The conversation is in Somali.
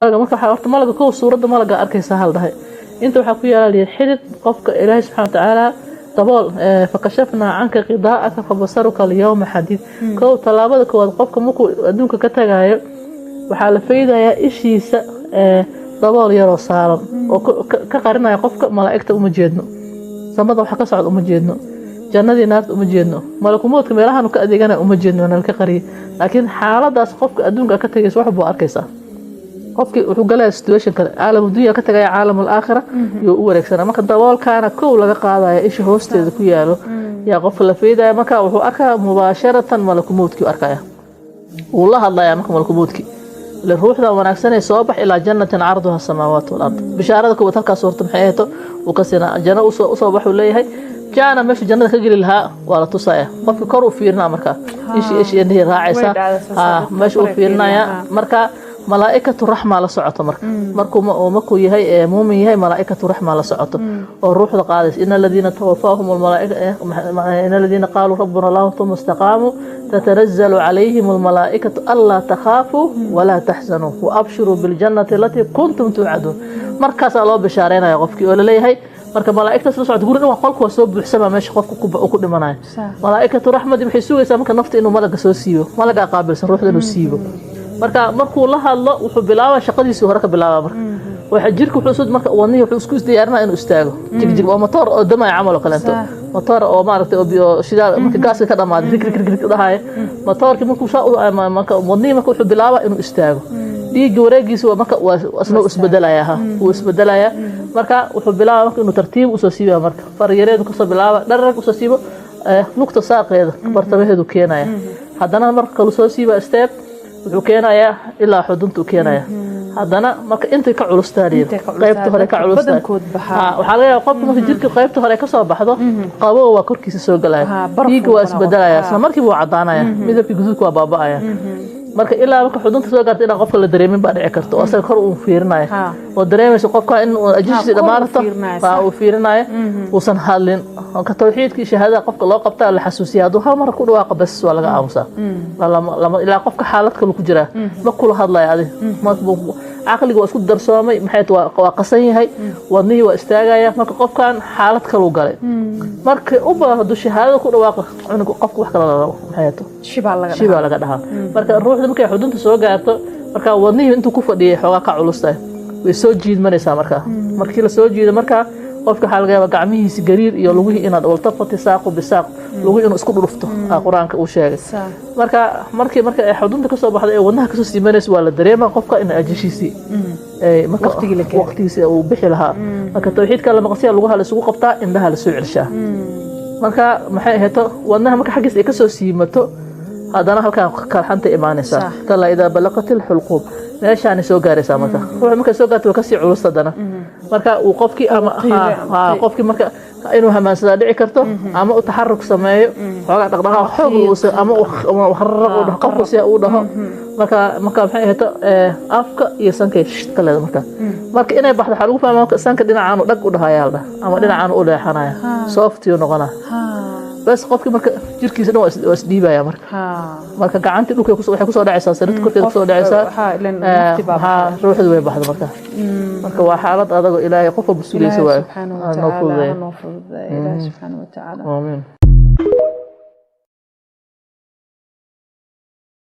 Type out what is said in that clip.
Marka waxaa horta malaga kow suuradda malaga arkaysa hal dhahay inta waxaa ku yaala lihi xidid qofka Ilaahay subxaana watacaala dabool, fakashafnaa canka qidaa'aka fabasaruka alyawma xadiid. Kow, tallaabada koowaad, qofka markuu adduunka ka tagayo waxaa la faydayaa ishiisa dabool yaroo saaran oo ka qarinaya qofka. Malaa'igta uma jeedno, samada waxa ka socda uma jeedno, jannadii naarta uma jeedno, malakumoodka meelahan ka adeeganaya uma jeedno, nalka qariye. Laakiin xaaladaas qofka adduunka ka tagaysa wax buu arkaysaa. Qofkii wuxuu galaya situation kale, caalam dunya ka tagaya, caalam alaakhira yuu u wareegsanaa. Marka daboolkaana kow laga qaadaya isha hoosteeda ku yaalo yaa qofka la faydaya. Marka wuxuu arkaa mubaasharatan malakumoodkii arkaya, wuu la hadlaya. Marka malakumoodkii ile ruuxda wanaagsanay soo bax ilaa jannatin carduha samaawaat walard. Bishaarada koowaad halkaas horta maxay ahayto uu ka siinaa, janno usoo baxuu leeyahay. Jaana meesha jannada ka geli lahaa waa la tusaya qofki. Kor u fiirinaa marka ishi indhihii raacaysa meesha uu fiirinaya. Marka malaa'ikatu raxmaa la socoto. Marka markuu yahay muumin yahay, malaa'ikatu raxmaa la socoto oo ruuxda qaadaysa. Ina aladiina tawafaahum almalaaika, ina aladiina qaaluu rabbuna allahu thumma istaqaamuu tatanazalu calayhim almalaa'ikatu anlaa takhaafuu walaa taxzanuu waabshiruu biljannati alatii kuntum tuucaduun. Markaasaa loo bishaareynaya qofkii oo laleeyahay. Marka malaa'igtaas la socota, guri dhan qolku waa soo buuxsama meesha qofka ku dhimanayo. Malaa'ikatu raxmadi waxay sugaysaa marka nafta inuu malaga soo siibo, malagaa qaabilsan ruuxda inuu siibo. Marka markuu la hadlo wuxuu bilaabaa shaqadiisii hore ka bilaabaa. Marka waxa jirka wuxuu soo marka wadnihii wuxuu isku diyaarinaa inuu istaago, jigjig oo matoor oo damaya camal oo kaleeto, matoor oo maaragtay oo shidaal marka gaaska ka dhamaaday rig rig rig rig dhahaya matoorkii. Markuu saa marka wadnihii marka wuxuu bilaabaa inuu istaago. Dhiigga wareegiisa marka waa isna isbedelaya, ha wuu isbedelaya. Marka wuxuu bilaabaa marka inuu tartiib usoo siibaya. Marka faryareedu kasoo bilaaba, dhararg usoo siibo, lugta saaqeeda bartamaheedu keenaya. Haddana marka kalu soo siiba step wuxuu keenayaa ilaa xuduntuu keenaya. Haddana marka intay ka culustaaneen qaybta hore ka culustaan, waxaa laga yaaba qofka marka jirka qaybta hore kasoo baxdo qabow waa korkiisa soo galaya, dhiigga waa isbedelaya, isla markiiba waa cadaanaya, midabkii guduudka waa baaba'aya. Marka ilaa marka xudunta soo gaarta inaan qofka la dareemin baa dhici karta oo asaga kor uu fiirinaya oo dareemayso qofka in ajishiisa dhammaanato uu fiirinaya, uusan hadlin. Marka tawxiidkii shahaadada qofka loo qabtaa, la xasuusiya, hadduu hal mar ku dhawaaqa bas waa laga aamusaa ilaa qofka xaalad kalu ku jiraa, ma kula hadlaya. Adi caqliga waa isku darsoomay, maxay waa qasan yahay, wadnihii waa istaagaya. Marka qofkan xaalad kalu galay. Marka u badan hadduu shahaadada ku dhawaaqa cunug qofka wax kala maxay shibaa laga dhahaa. Marka ruuxda markay xudunta soo gaarto, marka wadnihii intuu ku fadhiyay xoogaa ka culustahay, way soo jiidmanaysaa. Markaa markii la soo jiido, markaa qofka waxaa laga yaabaa gacmihiisi gariir iyo lugihii inaad waltafati saaqu bisaaq, lugihii inuu isku dhulufto qur-aanka uu sheegay. Marka markii marka ay xudunta kasoo baxdo ee wadnaha kasoo siimanayso waa la dareemaa qofka in ajashiisii waqtigiisi uu bixi lahaa. Marka tawxiidka la maqsiya, lugaha la isugu qabtaa, indhaha la soo celshaa. Marka maxay ahayto wadnaha marka xaggiisa ay kasoo siimato, haddana halkaan kalxanta imaanaysaa, kalaa idaa balaqat ilxulquum, meeshaanay soo gaaraysaa. Marka ruuxa markay soo gaarto way kasii culus haddana. Marka uu qofkii ama qofkii marka inuu hamaansadaa dhici karto ama uu taxaruk sameeyo xoogaa dhaqdhaqaaq xoog ama hararaq qofku si uu dhaho. Marka maxay ahayto afka iyo sankay ka leeda. Marka inay baxdo waxaa lagu fahmaa sanka dhinacaanu dhag u dhahaya haldha ama dhinacaanu u leexanaya, soft-iyuu noqonaa bas. Qofkii marka jirkiisa dhan waa isdhiibaya. Marka gacantii dhulka waxay kusoo dhacaysaa, sariirta korkeeda kusoo dhacaysaa, ruuxdu way baxda. Marka waa xaalad adag oo Ilaahay qof walba sugaysa waayo. Noo fududeeya Ilaahay subxaana watacaala. Aamiin.